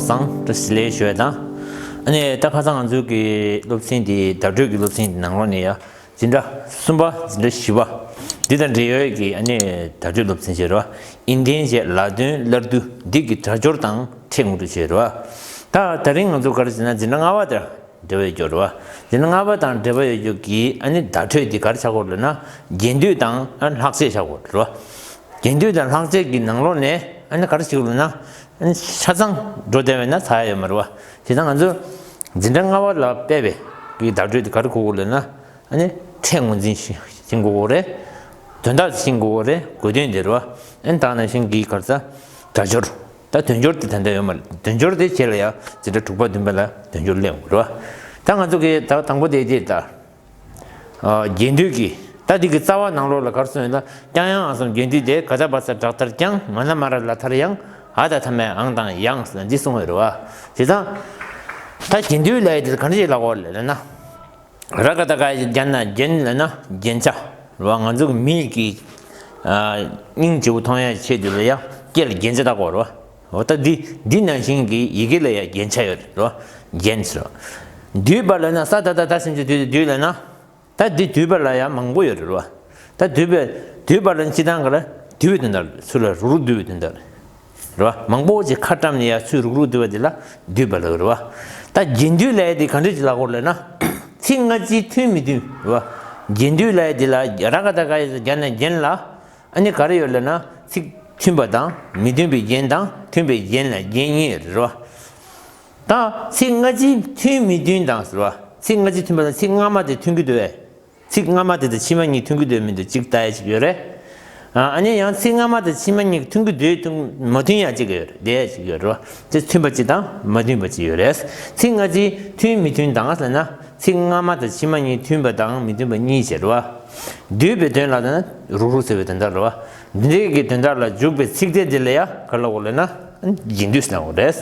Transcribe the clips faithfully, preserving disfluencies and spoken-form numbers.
བཟང་བཀྲ་ཤིས་བདེ་ལེགས་ཞུ་ཡ་དང་། ཨ་ནི་ད་ཁ་སང་ང་ཚོའི་གི་སློབ་ཚན་འདི་བརྡ་སྤྲོད་ཀྱི་སློབ་ཚན་འདི་ནང་ལོགས་ནས་ཡ་འཛིན་གྲྭ་གསུམ་པ་འཛིན་གྲྭ་བཞི་པ་འདི་དང་འབྲེལ་ཡོད་ཀྱི་ཨ་ནི་བརྡ་སྤྲོད་སློབ་ཚན་བྱས་རེད་བ། ཨིན་ལྡན་བྱས་ལ་དོན་སླར་བསྡུ་འདི་གི་སྒྲ་སྦྱོར་དང་ཕྲད་ངོ་སྤྲོད་བྱས་རེད་བ། ད་ད་རིང་ང་ཚོ་ག་རེ་བྱས་ན་འཛིན་གྲྭ་ལྔ་པ་དང་འབྲེལ་བ་ཡོད་རེད་བ། འཛིན་གྲྭ་ལྔ་པ་དང་འབྲེལ་བ་ཡོད་རྒྱུ་གི་ཨ་ནི་བརྡ་སྤྲོད་འདི་ག་རེ་ཆགས་ཀྱི་ཡོད་ལབ་ན་རྒྱན་སྡུད་དང་ཨ་ནི་ལྷག་བཅས་ཆགས་ཀྱི་ཡོད་རེད་བ། རྒྱན་སྡུད་དང་ལྷག་བཅས་ཀྱི་ནང་ལོགས་ནས་ཨ་ནི་ག་རེ་བྱེད་ཀྱི་ཡོད་ལབ་ན། ཆ་ཚང་འགྲོ་བསྡད་པས་ན་ཚར་ཡ་ཡོད་མ་རེད་བ། བྱས་ཙང་ང་ཚོ་འཛིན་གྲྭ་ལྔ་པ་ལ་ཕེབས་པའི་གི་བརྡ་སྤྲོད་དེ་ག་རེ་དགོས་ཀྱི་ཡོད་ལབ་ན། ཨ་ནི་ཕྲད་ངོས་འཛིན་ཤེས་ཤེས་དགོས་ཀྱི་རེད། དོན་དག་ཤེས་དགོས་ཀྱི་རེད། དགོས་དོན་དེ་རེད་བ། ཨ་ནི་ད་ནང་བཞིན་གི་ག་རེ་ཟ། སྒྲ་སྦྱོར། ད་དོན་སྦྱོར་དེ་ད་ལྟ་ཡོད་མ་རེད། དོན་སྦྱོར་དེ་བྱས་ལ་ཡ་འཛིན་གྲྭ་དྲུག་པ་བདུན་པ་ལ་དོན་སྦྱོར་སླེབས་དགོས་རེད་བ། ད་ང་ཚོ་གི་ད་དང་པོ་དེ་དེ་ད། ཨ། རྒྱན་སྡུད་ཀྱི། ད་འདི་གི་རྩ་བ་ནང་ལོགས་ལ་ག་རེ་གསུངས་ཡོད་ལ། ཀྱང་ཡང་འང་གསུམ་རྒྱན་སྡུད་དེ། ག་ད་བ་ས་དྲག་མཐར་ཀྱང་། ང་ན་མ་ར་ལ་མཐར་ཡང་། འ་ད་མཐའ་མེད་འང་དང་ཡང་ཟེར་ན་འདི་གསུངས་ཡོད་རེད་བ། བྱས་ཙང་། ད་རྒྱན་སྡུད་ལབ་ཡ་དེ་ག་འདྲ་ཞིག་ལབ་དགོས་རེད་ལབ་ན། ར་ག་ད་ག་ཡ་རྒྱན་ན་རྒྱན་ལབ་ན་རྒྱན་ཆ་རེད་བ། ང་ཚོ་གི་མི་གི་ཨ་སྙིང་རྗེ་པོ་མཐོང་ཡ་ཆེད་དུ་ལ་ཡ་སྐད་ལ་རྒྱན་ཆ་བཏགས་དགོས་རེད་བ། འོ་ད་འདི་འདི་ནང་བཞིན་གྱི་ཡི་གེ་ལ་ཡང་རྒྱན་ཆ་ཡོད་རེད་རོ། རྒྱན་ཟེར་རོ། བསྡུས་པ་ལབ་ན་ས་ད་ད་ད་སེམས་ཅན་བསྡུས་ཏེ་བསྡུས་ལབ་ན། ད་འདི་བསྡུས་པ་ལ་ཡང་མང་པོ་ཡོད་རེད་རོ། ད་བསྡུས་པའི་བསྡུས་པ་ལབ་ན་སྤྱིར་བཏང་ག་ལ་བསྡུས་པའི་དོན་དག་རེད། ཚུར་ལ་རུག་རུག་བསྡུས་པའི་དོན་དག་རེད། རོ། མང་པོ་ཅིག་ཁ་བཀྲམ་ནས་ཡང་ཚུར་རུག་རུག་བསྡུས་པ་འདི་ལ་བསྡུས་པ་ལབ་རོ། ད་རྒྱན་བསྡུས་ལབ་ཡ་འདི་ག་འདྲ་ཅིག་ལབ་དགོས་རེད་ལབ་ན། ཚིག་སྔ་ཕྱི་མཐུན་མི་མཐུན་རོ། རྒྱན་བསྡུས་ལབ་ཡ་འདི་ལ་ར་ག་ད་ག་ཡ་རྒྱན་ན་རྒྱན་ལ། ཨ་ནི་ག་རེ་ཡོད་ལབ་ན་ཚིག་མཐུན་པ་དང་མི་མཐུན་པའི་རྒྱན་དང་མཐུན་པའི་རྒྱན་ལ་རྒྱན་གཉིས་ཡོད་རེད་རོ། ད་ཚིག་སྔ་ཕྱི་མཐུན་མི་མཐུན་དང་ཟེར་བ། ཚིག་སྔ་ཕྱི་མཐུན་པ་དང་ཚིག་སྔ་མ་དེ་མཐུན་གྱི་འདུག་གས། ཚིག་སྔ་མ་དེ་དང་ཕྱི་མ་གཉིས་མཐུན་གྱི་འདུག་མི་འདུག་གཅིག་ལྟ་ཡ་གཅིག་ཡོད་རེད། ཨ་ནི་ཡང་ཚིག་སྔ་མ་དང་ཕྱི་མ་གཉིས་མཐུན་གྱི་འདུག་མཐུན་མ་མཐུན་ཡ་གཅིག་ཡོད་རེད། དེ་ཡ་གཅིག་ཡོད་རེད་བ། དེ་མཐུན་པ་གཅིག་དང་མ་མཐུན་པ་གཅིག་ཡོད་རེད། ཚིག་སྔ་ཕྱི་མཐུན་མི་མཐུན་དང་ཟེར་ན། ཚིག་སྔ་མ་དང་ཕྱི་མ་གཉིས་མཐུན་པ་དང་མི་མཐུན་པ་གཉིས་བྱས་རེད་བ། བསྡུས་པའི་དོན་ལ་ད་ནི་རུག་རུག་ཟེར་བའི་དོན་དག་རེད་བ། འདི་འདྲའི་གི་དོན་དག་ལ་འཇུག་པའི་ཚིག་ཕྲད་འདི་ལ་ཡ་ག་ལབ་དགོས་ལབ་ན། རྒྱན་བསྡུས་ཟེར་ན་འོ་རེད།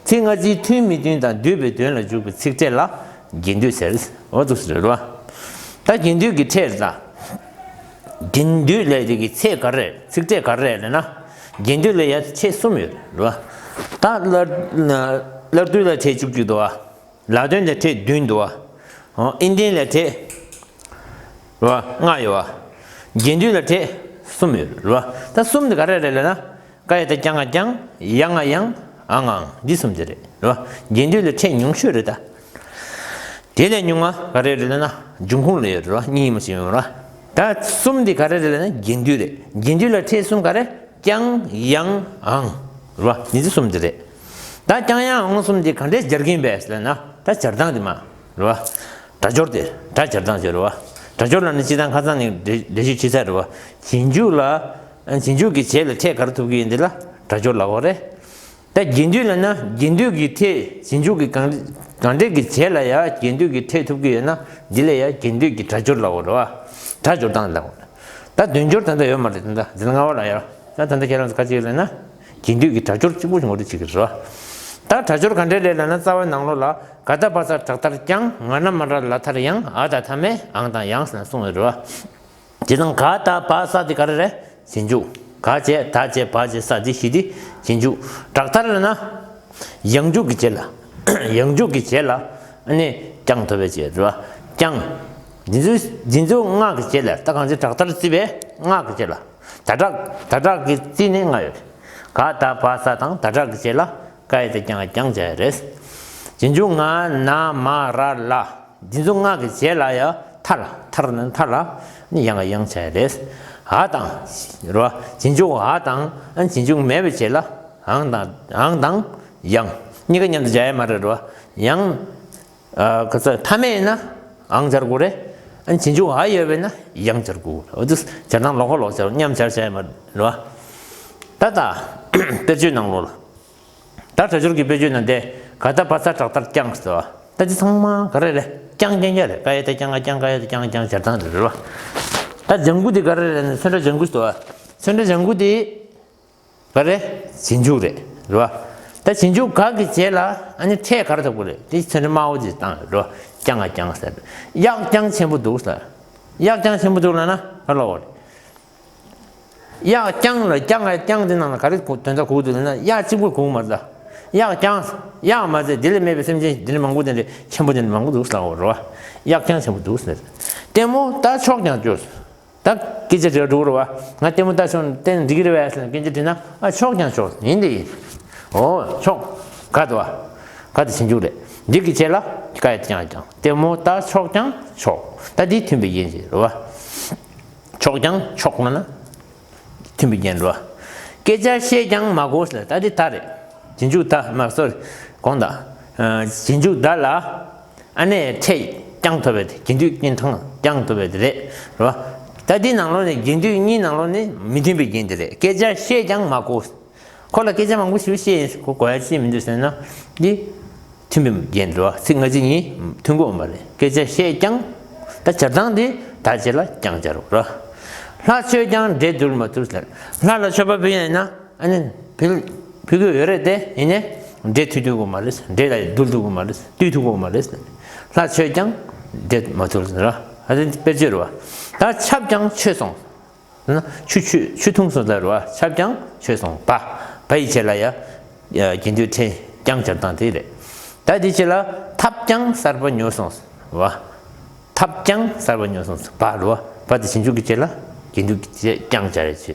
ཚིག་སྔ་ཕྱི་མཐུན་མི་མཐུན་དང་བསྡུས་པའི་དོན་ལ་འཇུག་པའི་ཚིག་ཕྲད་ལ་རྒྱན་བསྡུས་ཟེར། འོ་འདུག་ཟེར་རེད་བ། ད་རྒྱན་བསྡུས་ཀྱི་ཕྲད་ལ། རྒྱན་བསྡུས་ལས་དེ་གི་ཚད་ག་རེ་རེད། ཚིག་ཕྲད་ག་རེ་རེད་ལབ་ན། རྒྱན་བསྡུས་ལ་ཡ་ཕྲད་གསུམ་ཡོད་རེད་བ། ད་སླར་སླར་བསྡུ་ལ་ཕྲད་བཅུ་གཅིག་འདུག་བ། ལ་དོན་ལ་ཕྲད་བདུན་འདུག་བ། ཨོ། ཨིན་ལྡན་ལ་ཕྲད། རེད་བ། ལྔ་ཡོད་བ། རྒྱན་བསྡུས་ལ་ཕྲད་གསུམ་ཡོད་རེད་བ། ད་གསུམ་དེ་ག་རེ་རེད་ལབ་ན། ཀ་ཡ་བཏགས་ཀྱང་ང་ཀྱང་། ཡང་ང་ཡང་། འང་འང་། འདི་གསུམ་དེ་རེད་རེད་བ། རྒྱན་བསྡུས་ལ་ཕྲད་ཉུང་ཤོས་རེད་ད། དེ་ལས་ཉུང་བ་ག་རེ་རེད་ལབ་ན། འབྱུང་ཁུངས་ལ་ཡོད་རེད་བ། གཉིས་མ་ཞིག་ཡོད་རེད་བ། ད་གསུམ་དེ་ག་རེ་རེད་ལབ་ན་རྒྱན་བསྡུས་རེད། རྒྱན་བསྡུས་ལ་ཕྲད་གསུམ་ག་རེ། ཀྱང་ཡང་འང་། རེད་བ། འདི་ཚོ་གསུམ་དེ་རེད། ད་ཀྱང་ཡང་འང་གསུམ་དེ་ག་འདྲས་སྦྱར་གྱིན་པས་ལབ་ན། ད་སྦྱར་སྟངས་དེ་མ། རེད་བ། སྒྲ་སྦྱོར་དེ་སྒྲ་སྦྱར་སྟངས་ཅིག་རེད་བ། སྒྲ་སྦྱོར་ལབ་ན་སྤྱིར་བཏང་ཁ་སང་ནས་འགྲེལ་འགྲེལ་བཤད་བྱས་ཚར་རེད་བ། རྗེས་འཇུག་ལ། རྗེས་འཇུག་གི་རྗེས་ལ་ཕྲད་ག་རེ་ཐུབ་ཀྱི་ཡོད་འདི་ལ་སྒྲ་སྦྱོར་ལབ་དགོས་རེད། ད་རྒྱན་བསྡུས་ལབ་ན་རྒྱན་བསྡུས་ཀྱི་ཕྲད་རྗེས་འཇུག་གི་གང་གང་འདྲས་ཀྱི་རྗེས་ལ་ཡང་རྒྱན་བསྡུས་ཀྱི་ཕྲད་ཐུབ་ཀྱི་ཡོད་ན་འདི་ལ་ཡང་རྒྱན་བསྡུས་ཀྱི་སྒྲ་སྦྱོར་ལབ་དགོས་རེད་བ། སྒྲ་སྦྱོར་སྟངས་ལབ་དགོས་རེད། ད་དོན་སྦྱོར་ད་ལྟ་ཡོད་མ་རེད། ད་ལྟ་འཛིན་ལྔ་པ་ལ་ཡང་ད་ད་ལྟ་ཁྱེད་རང་ཚོ་ག་ཅིག་ལབ་ན། རྒྱན་བསྡུས་ཀྱི་སྒྲ་སྦྱོར་གཅིག་པོ་ཞིག་ངོ་སྤྲོད་བྱེད་ཀྱི་རེད་བ། ད་སྒྲ་སྦྱོར་ག་འདྲས་རེད་ལབ་ན་རྩ་བའི་ནང་ལོགས་ལ་ག་ད་བ་ས་དྲག་མཐར་ཀྱང་། ང་ན་མ་ར་ལ་མཐར་ཡང་། འ་ད་མཐའ་མེད་འང་དང་ཡང་ཟེར་ན་གསུངས་ཡོད་རེད་བ། དེ་དང་ག་ད་བ་ས་དེ་ག་རེ་རེད། རྗེས་འཇུག་ག་བྱས་ད་བྱས་བ་བྱས་ས་དེ་བཞི་དེ་རྗེས་འཇུག་དྲག་མཐར་ལབ་ན། ཡང་འཇུག་གི་རྗེས་ལ། ཡང་འཇུག་གི་རྗེས་ལ། ཨ་ནི་ཀྱང་ཐོབ་པའི་རྗེས་རེད་བ། ཀྱང་། འདི་ཚོ་འདི་ཚོ་སྔགས་ཀྱི་རྗེས་ལ། ད་གང་ཚེ་དྲག་མཐར་བརྩིས་པས་སྔགས་ཀྱི་རྗེས་ལ། ད་དྲག་ད་དྲག་གི་རྩིས་ནས་ལྔ་ཡོད། ག་ད་བ་ས་དང་ད་དྲག་གི་རྗེས་ལ་ཀ་ཡ་བཏགས་ཀྱང་ང་ཀྱང་བྱ་ཡ་རེད། རྗེས་འཇུག་ང་ན་མ་ར་ལ། འདི་ཚོ་སྔགས་ཀྱི་རྗེས་ལ་ཡ་མཐར་མཐར་ནི་མཐར་ལ་ནི་ཡང་ཡང་བྱ་ཡ་རེད། འ་དང་རེད་བ། རྗེས་འཇུག་འ་དང་ཨ་རྗེས་འཇུག་མེད་པའི་རྗེས་ལ་འང་དང་འང་དང་ཡང་གཉིས་ཀ་མཉམ་དུ་བྱ་ཡ་མ་རེད་རེད་བ། ཡང་། ཨ། ག་ཚོད་མཐའ་མེད་ཡིན་ན་འང་སྦྱར་དགོས་རེད། ཨ་ནི་རྗེས་འཇུག་འ་ཡོད་པས་ན་ཡང་སྦྱར་དགོས་རེད། འོ་དེ་སྦྱར་སྟངས་ལོགས་ཀ་ལོགས་སྦྱར། མཉམ་སྦྱར་བྱས་མ་རེད་བ། ད་ལྟ་དཔེར་བརྗོད་ནང་ལོགས་ལ། ད་སྒྲ་སྦྱོར་གྱི་དཔེར་བརྗོད་ནང་དེ་ག་ད་བ་ས་དྲག་མཐར་ཀྱང་ཟེར་བ། ད་དེ་ཚང་མ་ག་རེ་རེད། ཀྱང་ཀྱང་ཀྱང་རེད། ཀ་ཡ་བཏགས་ཀྱང་ང་ཀྱང་། ཀ་ཡ་བཏགས་ཀྱང་ང་ཀྱང་། སྦྱར་སྟངས་དེ་རེད་བ། ད་ལྗང་གུ་དེ་ག་རེ་རེད་ན་ཚོན་ཁྲ་ལྗང་གུ་ཟེར་བ། ཚོན་ཁྲ་ལྗང་གུ་དེ། ག་རེ། རྗེས་འཇུག་རེད། རེད་བ། ད་རྗེས་འཇུག་ག་གི་རྗེས་ལ་ཨ་ནི་ཕྲད་ག་རེ་ཐོབ་ཀྱི་རེད། དེ་ཚོན་ཁྲ་དམར་པོ་ཅིག་བཏང་ཡོད་རེད་བ། ཀྱང་ང་ཀྱང་ཟེར། གཡག་རྐྱང་ཆེན་པོ་འདུག་ཟེར། གཡག་རྐྱང་ཆེན་པོ་འདུག་ལབ་ན་ག་ལ་འོ་རེད། གཡག་རྐྱང་ལ་ཀྱང་ང་ཀྱང་དེ་ནང་ལ་ག་རེ་དོན་དག་གོ་གི་འདུག་ལབ་ན་གཡག་གཅིག་པུ་གོ་གི་མ་རེད་ད། གཡག་རྐྱང་། གཡག་མ་ཟད་དེ་ལས་མེད་པའི་སེམས་ཅན་དེ་འདྲ་མང་པོ་དེ་འདྲ་ཆེན་པོ་དེ་འདྲ་མང་པོ་འདུག་ཟེར་ལབ་པ་རེད་བ། གཡག་རྐྱང་ཆེན་པོ་འདུག་ཟེར། ལྟད་མོ་ལྟ་ཕྱོགས་ཀྱང་བཅོས། ད་སྐད་ཆ་དྲི་བ་འགྲོ་གི་རེད་བ། ང་ལྟད་མོ་ལྟ་ཕྱོགས་ལྟད་ན་འགྲིག་གི་རེད་བས་ཟེར་ན་སྐད་ཆ་དྲིས་ན། ཨ་ཕྱོགས་ཀྱང་ཕྱོགས་ཡིན་དེ་ཡིན། ཨོ་ཕྱོགས་ག་དུ་བ། ག་དེ་ཕྱིན་འཇུག་རེད། འདི་གི་རྗེས་ལ་ཀ་ཡ་བཏགས་ཀྱང་ཀྱང་། ལྟད་མོ་ལྟ་ཕྱོགས་ཀྱང་ཕྱོགས། ད་འདི་མཐུན་པའི་རྐྱེན་ཅིག་རེད་བ། ཕྱོགས་ཀྱང་ཕྱོགས་ལབ་ན། མཐུན་པའི་རྐྱེན་རེད་བ། སྐད་ཆ་བཤད་ཀྱང་མ་གོ་ཟེར། ད་འདི་ད་རེད། རྗེས་འཇུག་ད་མ་སོར་དགོངས་དག་རྗེས་འཇུག་ད་ལ་ཨ་ནེ་ཕྲད་ཀྱང་ཐོབ་པའི་དེ། རྒྱན་སྡུད་གཉིས་ཐང་ཀྱང་ཐོབ་པའི་དེ་རེད་རེད་བ། ད་འདི་ནང་ལོགས་ནས་རྒྱན་སྡུད་གཉིས་ནང་ལོགས་ནས་མི་མཐུན་པའི་རྐྱེན་དེ་རེད། སྐད་ཆ་བཤད་ཀྱང་མ་གོ། ཁོ་ལ་སྐད་ཆ་མང་པོ་ཞིག་བཤད་ཡིན། ཁོ་གོ་ཡ་ཅི་མི་འདུག་ཟེར་ན། འདི་མཐུན་པའི་རྐྱེན་རེད་བ། ཚིག་སྔ་ཕྱི་གཉིས་མཐུན་གོ་མ་རེད། སྐད་ཆ་བཤད་ཀྱང་། ད་སྦྱར་སྟངས་འདི་ད་རྗེས་ལ་ཀྱང་སྦྱར་རོ། ལྷ་མཆོད་ཀྱང་འདྲེ་འདུལ་མ་ཐུབ་ཟེར། ལྷ་ལ་མཆོད་པ་ཕུལ་ཡ་ཡིན་ན། ཨ་ནི་ཕུལ་ཕུལ་གི་ཡོད་རེད་དེ། ཡིན་ནའི་འདྲེ་འདུལ་ཐུབ་ཀྱི་མ་རེད། འདྲེ་ལ་འདུལ་ཐུབ་ཀྱི་མ་རེད། འདུལ་ཐུབ་ཀྱི་མ་རེད། ལྷ་མཆོད་ཀྱང་འདྲེ་མ་ཐུབ་ཟེར་ར། ཨ་ནི་དཔེར་བརྗོད་རེད་བ། ད་ཆབ་ཀྱང་ཆོད་སོང་། ན་ཆུ་ཆུ་ཆུ་འཐུང་སོང་ལ་རེད་བ། ཆབ་ཀྱང་ཆོད་སོང་། བ། བ་ཡི་རྗེས་ལ་ཡ་ཡ་རྒྱན་སྡུད་ཕྲད་ཀྱང་སྦྱར་སྟངས་དེ་རེད། ད་དེ་རྗེས་ལ་ཐབ་ཀྱང་གསར་པ་ཉོས་སོང་བ། ཐབ་ཀྱང་གསར་པ་ཉོས་སོང་བ་རེད་བ། བ་དེ་རྗེས་འཇུག་གི་རྗེས་ལ་རྒྱན་སྡུད་ཀྱི་རྗེས་ཀྱང་སྦྱར་རེད་བྱས།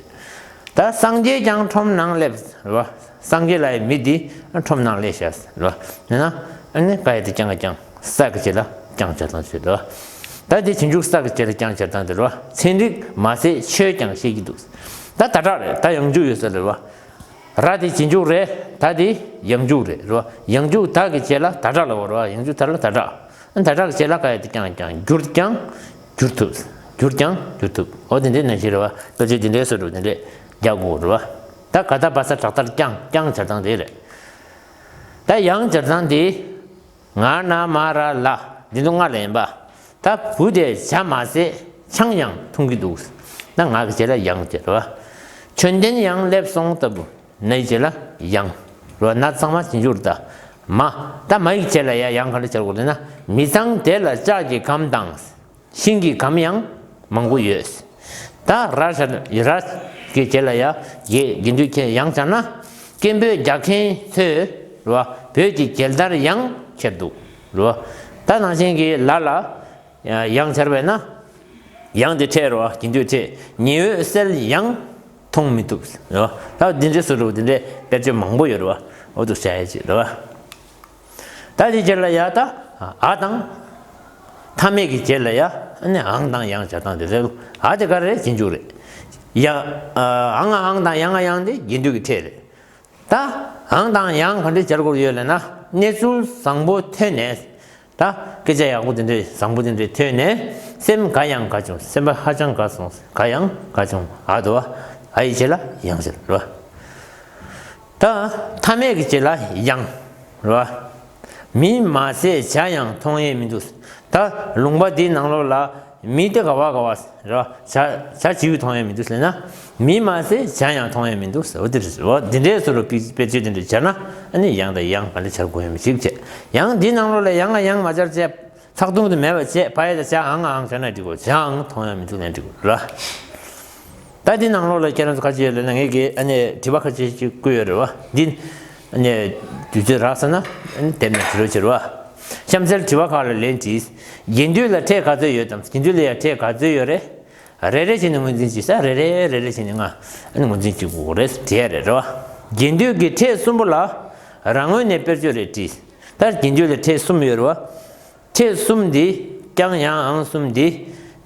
ད་སངས་རྒྱས་ཀྱང་ཁྲོམ་ནང་སླེབས་རེད་བ། སངས་རྒྱས་ལ་ཡི་མི་དེ་ཁྲོམ་ནང་སླེབས་ཤག་རེད་བ། ཡིན་ན་ཨ་ནི་ཀ་ཡ་དེ་ཀྱང་ཀྱང་ས་གི་རྗེས་ལ་ཀྱང་སྦྱར་སྟངས་བྱས་རེད་བ། ད་དེ་རྗེས་འཇུག་ས་གི་རྗེས་ལ་ཀྱང་སྦྱར་སྟངས་དེ་རེད་བ། ཚན་རིག་མ་ཟད་ཆོས་ཀྱང་ཤེས་ཀྱི་འདུག་ད་ད་དྲག་རེད། ད་ཡང་འཇུག་ཡོད་ས་རེད་བ། ར་དེ་རྗེས་འཇུག་རེད། ད་དེ་ཡང་འཇུག་རེད་རེད་བ། ཡང་འཇུག་ད་གི་རྗེས་ལ་ད་དྲག་ལབ་པ་རེད་བ། ཡང་འཇུག་ད་ལ་ད་དྲག་ད་དྲག་གི་རྗེས་ལ་ཀ་ཡ་དེ་ཀྱང་ཀྱང་བསྒྱུར་ཀྱང་བསྒྱུར་ཐུབ། བསྒྱུར་ཀྱང་བསྒྱུར་ཐུབ། འོ་དེ་འདྲའི་ནང་བཞིན་རེད་བ། དཔེར་བརྗོད་དེ་འདྲའི་སོ་དྲུག་དེ་འདྲས་རྒྱག་དགོས་རེད་བ། ད་ག་ད་བ་ས་དྲག་མཐར་ཀྱང་ཀྱང་སྦྱར་སྟངས་དེ་རེད། ད་ཡང་སྦྱར་སྟངས་དེ། ང་ན་མ་ར་ལ། འདི་ཚོ་ལྔ་ལ་ཡིན་པ། ད་བུ་དེ་ཇ་མ་ཟད་ཆང་ཡང་འཐུང་གི་འདུག་ད་ང་གི་རྗེས་ལ་ཡང་སྦྱར་བ། ཆོས་ལྡན་ཡང་སླེབས་སོང་ལྟ་བུ། ན་ཡི་རྗེས་ལ་ཡང་། རོ་ན་ཚང་མ་རྗེས་འཇུག་ད། མ། ད་མ་ཡི་རྗེས་ལ་ཡ་ཡང་ག་འདྲ་སྦྱར་དགོས་ལབ་ན། མི་ཚང་དེ་ལ་ལྕགས་ཀྱི་སྒམ་དང་། ཤིང་གི་སྒམ་ཡང་མང་པོ་ཡོད། ད་ར་ཤ་ར་གི་རྗེས་ལ་ཡ་ཡེ་རྒྱན་སྡུད་ཁྱེད་ཡང་སྦྱར་ན། སྐད་འབོད་རྒྱག་མཁན་ཚོས་རོ་བོད་ཀྱི་རྒྱལ་དར་ཡང་འཁྱེར་འདུག་རོ། ད་ནང་བཞིན་གྱི་ལ་ལ་ཡང་སྦྱར་བས་ན། ཡང་དེ་ཕྲད་རོ་རྒྱན་སྡུད་ཕྲད། ཉི་འོད་གསལ་ཡང་མཐོང་མི་ཐུབ་རོ། ད་འདི་འདྲའི་སོ་རུ་འདི་འདྲའི་དཔེར་བརྗོད་མང་པོ་ཡོད་རོ། འོ་དུ་བྱ་ཡ་ཅིག་རོ། ད་དེ་རྗེས་ལ་ཡ་ད་ཨ་དང་། མཐའ་མེད་ཀྱི་རྗེས་ལ་ཡ་ཨ་ནི་ཨང་དང་ཡང་སྦྱར་སྟངས་དེ་རེད། ཨ་དེ་ག་རེ་རྗེས་འཇུག་རེད། ཡ། ཨང་ཨང་དང་ཡང་ཡང་དེ་རྒྱན་སྡུད་ཀྱི་ཕྲད་རེད། ད་ཨང་དང་ཡང་ག་འདྲ་སྦྱར་དགོས་ཡོད་ལབ་ན། གནས་ཚུལ་བཟང་པོ་ཐོན་ནས། ད་སྐད་ཆ་ཡག་པོ་དེ་འདྲས་བཟང་པོ་དེ་འདྲས་ཐོན་ནས། སེམས་དགའ་ཡང་དགའ་བྱུང་། སེམས་པ་ཧ་ཅང་དགའ་སོང་། དགའ་ཡང་དགའ་བྱུང་། ཨ་དོ་བ། ཨ་ཡི་རྗེས་ལ་ཡང་སྦྱར་རོ། ད་མཐའ་མེད་ཀྱི་རྗེས་ལ་ཡང་། རེད་བ། མི་མ་ཟད་ཇ་ཡང་འཐུང་ཡས་མི་འདུག་ད་ལུང་པ་འདིའི་ནང་ལོགས་ལ་མི་དེ་ག་བ་ག་བ་རེད་བ། ཇ་ཇ་ཅིག་འཐུང་ཡས་མི་འདུག་ཟེར་ན། མི་མ་ཟད་ཇ་ཡང་འཐུང་ཡས་མི་འདུག་ཟེར་བ་འདི་རེད། འོ་འདི་འདྲའི་བཟོ་འདྲ་དཔེ་དཔེ་བརྗོད་འདི་འདྲ་སྦྱར་ན། ཨ་ནི་ཡང་དང་ཡང་ག་འདྲ་སྦྱར་དགོས་ཡོད་མེད་ཅིག་བྱས། ཡང་འདིའི་ནང་ལོགས་ལ་ཡང་ང་ཡང་མ་སྦྱར་བྱས། ཚགས་ཐུང་དུ་མེད་པ་བྱས། ཕ་ཡ་ལ་ཇ་ཨང་ཨང་བྱས་ན་འགྲིག་གོ། ཇ་ཨང་འཐུང་ཡ་མི་འདུག་ན་འགྲིག་གོ་ར། ད་འདི་ནང་ལོགས་ལ་ཁྱེད་རང་ཚོ་ཁ་ཅིག་ཡོད་ལབ་ན། ངས་ཀྱི་ཨ་ནི་དྲི་བ་ཁ་ཅིག་ཅིག་བསྐུར་ཡོད་རེད་བ། འདི་ཨ་ནི་དུས་ཚོད་རག་སོང་ན་ཨ་ནི་དེབ་ནས་དྲི་རོགས་བྱེད་རོགས། གཤམ་གསལ་དྲི་བ་ཁག་ལ་ལན་བྲིས། རྒྱན་སྡུད་ལ་ཕྲད་ག་ཚོད་ཡོད་དམ། རྒྱན་སྡུད་ལ་ཡ་ཕྲད་ག་ཚོད་ཡོད་རེད། རེ་རེ་བྱས་ནས་ངོས་འཛིན་བྱེད་ས། རེ་རེ་རེ་རེ་བྱས་ནས་ང་ཨ་ནི་ངོས་འཛིན་བྱེད་དགོས་རེད། དྲི་ཡ་རེད་རེད་བ། རྒྱན་སྡུད་ཀྱི་ཕྲད་གསུམ་པོ་ལ་རང་ངོས་ནས་དཔེར་བརྗོད་རེ་བྲིས། ད་རྒྱན་སྡུད་ལ་ཕྲད་གསུམ་ཡོད་རེད་བ། ཕྲད་གསུམ་འདི་ཀྱང་ཡང་ཨང་གསུམ་འདི་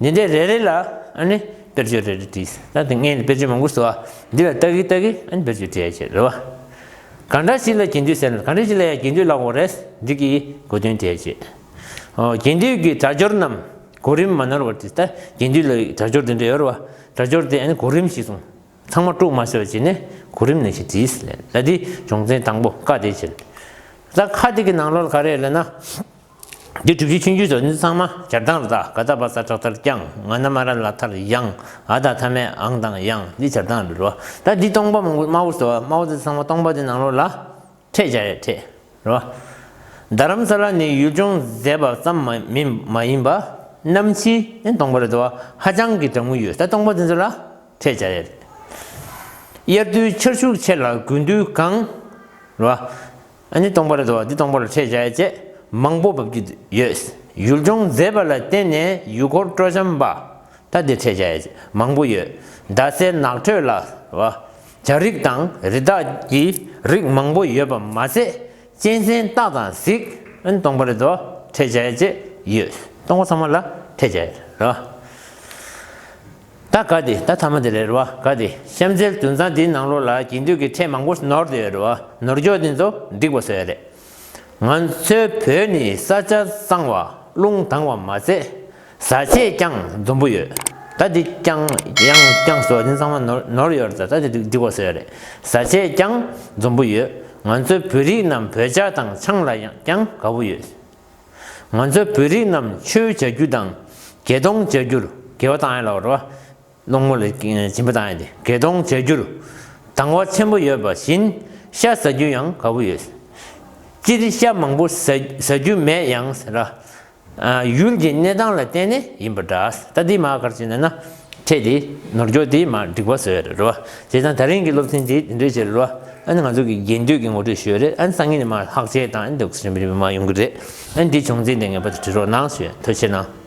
འདི་འདྲའི་རེ་རེ་ལ་ཨ་ནི་དཔེར་བརྗོད་རེ་རེ་བྲིས། ད་དེ་ངས་ནི་དཔེར་བརྗོད་མང་པོ་བཟོ་བ། འདི་ལ་ལྟ་གི་ལྟ་གི་ཨ་ནི་དཔེར་བརྗོད་བྲིས་ཡ་བྱེད་རེད་བ། གང་འདྲ་ཞིག་ལ་རྒྱན་སྡུད་ཟེར་ན། གང་འདྲ་ཞིག་ལ་ཡང་རྒྱན་སྡུད་ལབ་དགོས་རེད། འདི་གི་གོ་དོན་བྲིས་ཡ་བྱེད། ཨོ་རྒྱན་སྡུད་ཀྱི་སྒྲ་སྦྱོར་རྣམས་གོ་རིམ་མ་ནོར་བར་བྲིས། ད་རྒྱན་སྡུད་ལ་སྒྲ་སྦྱོར་འདི་འདྲ་ཡོད་རེད་བ། སྒྲ་སྦྱོར་དེ་ཨ་ནི་གོ་རིམ་གཞིར་བཟུང་། ཚང་མ་དཀྲུག་མ་ཤོར་བྱས་ནས་གོ་རིམ་ནང་བཞིན་བྲིས་ལབ། ད་འདི་སྦྱོང་ཚན་དང་པོ་ཀ་དེ་བྱེད། ད་ཁ་དེ་གི་ནང་ལོགས་ལ་ག་རེ་ལབ་ན། འདི་བསྒྲུབ་བྱའི་ཆུང་ཆུང་ཚོ་འདི་ཚང་མ་སྦྱར་སྟངས་ལ། ད་ག་ད་བ་ས་དྲག་མཐར་ཀྱང་། ང་ན་མ་ར་ལ་མཐར་ཡང་། ཨ་ད་མཐའ་མེད་ཨང་དང་ཡང་། འདི་སྦྱར་སྟངས་རེད་རོ། ད་འདི་སྟོང་པ་མང་པོ་དམར་པོ་བཟོ་བ། དམར་པོ་དེ་ཚང་མ་སྟོང་པ་དེ་ནང་ལོགས་ལ་ཕྲད་སྦྱར་ཡ་ཕྲད་རོ། རྡ་རམ་ས་ལ་ནི་ཡུལ་ལྗོངས་མཛེས་པ་ཙམ་མ་མིན་མ་ཡིན་པ། གནམ་གཤིས་ནི་སྟོང་པ་རེད་དོ། ཧ་ཅང་གི་གྲང་མོ་ཡོད། ད་སྟོང་པ་དེ་ཚོ་ལ་ཕྲད་སྦྱར་ཡ་རེད། དབྱར་དུས་ཆར་ཆུ་ཆེ་ལ་དགུན་དུས་གངས་རོ། ཨ་ནི་སྟོང་པ་རེད་དོ། འདི་སྟོང་པ་ལ་ཁྲལ་བྱ་ཡ་བྱས་མང་པོ་འབབ་ཀྱི་ཡོད། ཡུལ་ལྗོངས་མཛེས་པ་ལ་བརྟེན་ནས་ཡུལ་སྐོར་སྤྲོ་འཆམ་པ། ད་འདི་ཁྲལ་བྱ་ཡ་བྱས་མང་པོ་ཡོད། ཟླ་སའི་ནགས་ཁྲོད་ལ་བ། བྱ་རིགས་དང་རི་དྭགས་ཀྱི་རིགས་མང་པོ་ཡོད་པ་མ་ཟད། གཅན་གཟན་སྟག་དང་གཟིག་ཨ་ནི་སྟོང་པ་རེད་དོ། ཁྲལ་བྱ་ཡ་བྱས་ཡོད། སྟོང་པ་ཚང་མ་ལ་ཁྲལ་བྱ་ཡ་རེད་བ། ད་ག་དེ་ད་ཐ་མ་དེ་རེད་བ། ག་དེ་གཤམ་གསལ་དུད་ཚང་འདིའི་ནང་ལོགས་ལ་དགེ་འདུན་གྱི་ཁྲལ་མང་པོ་ནོར་བསྡད་ཡོད་རེད་བ། ནོར་འཁྱོག་འདི་ཚོ་འགྲིག་པ་བཟོ་ཡ་རེད། ང་ཚོའི་བོད་ནི་ས་ཆ་གཙང་བ་རླུང་དྭངས་བ་མ་ཟད། བཟའ་ཆས་ཀྱང་འཛོམས་པོ་ཡོད། ད་འདི་ཀྱང་ཡང་ཀྱང་བཟོ་འདི་ཚང་མ་ནོར་ནོར་ཡོད་རེད། ད་ད་འདི་འགྲིག་པ་བཟོ་ཡ་རེད། བཟའ་ཆས་ཀྱང་འཛོམས་པོ་ཡོད། ང་ཚོའི་བོད་རིགས་རྣམས་བོད་ཇ་དང་ཆང་ལ་ཡང་ཀྱང་དགའ་པོ་ཡོད། ང་ཚོའི་བོད་རིགས་རྣམས་ཆོས་བྱ་རྒྱུ་དང་། དགེ་གདོང་བྱ་རྒྱུར་དགེ་བ་བཏང་ཡ་ལ་རོ། སློང་མོ་ལ་སྦྱིན་པ་བཏང་ཡ་དེ་དགེ་གདོང་བྱ་རྒྱུར་དང་བ་ཆེན་པོ་ཡོད་པ་བཞིན། ཤ་ཟ་རྒྱུ་ཡང་དགའ་པོ་ཡོད། སྤྱིར་ཤ་མང་པོ་ཟ་ཟ་རྒྱུ་མེད་ཡང་ཟེར་ར། ཡུལ་གྱི་གནས་སྟངས་ལ་བརྟེན་ནས་ཡིན་པ་འདྲ། ད་འདི་མ་གར་བྱས་ན་ན། ཁྲལ་དེ་ནོར་འཁྱོག་དེ་མ་འགྲིག་པ་བཟོ་ཡ་རེད་རོ། བྱས་ཙང་ད་རིང་གི་སློབ་ཚན་དེ་འདི་འདྲས་བྱས་རོ། ཨ་ནི་ང་ཚོ་གི་དགེ་འདུན་གྱི་ངོ་སྤྲོད་ཞུས་རེད། ཨ་ནི་སང་ཉིན་ནས་མ་ལྷག་བཅས་དང་ཨ་ནི་འདུག་སེ་མ་ཡོང་གི་རེད། ཨ་ནི་འདི་བྱུང་འཛིན་དེ་ངེས་པར་དུ་བྲི་རོགས་གནང་ཞུ། ཐུགས་རྗེ་གནང་།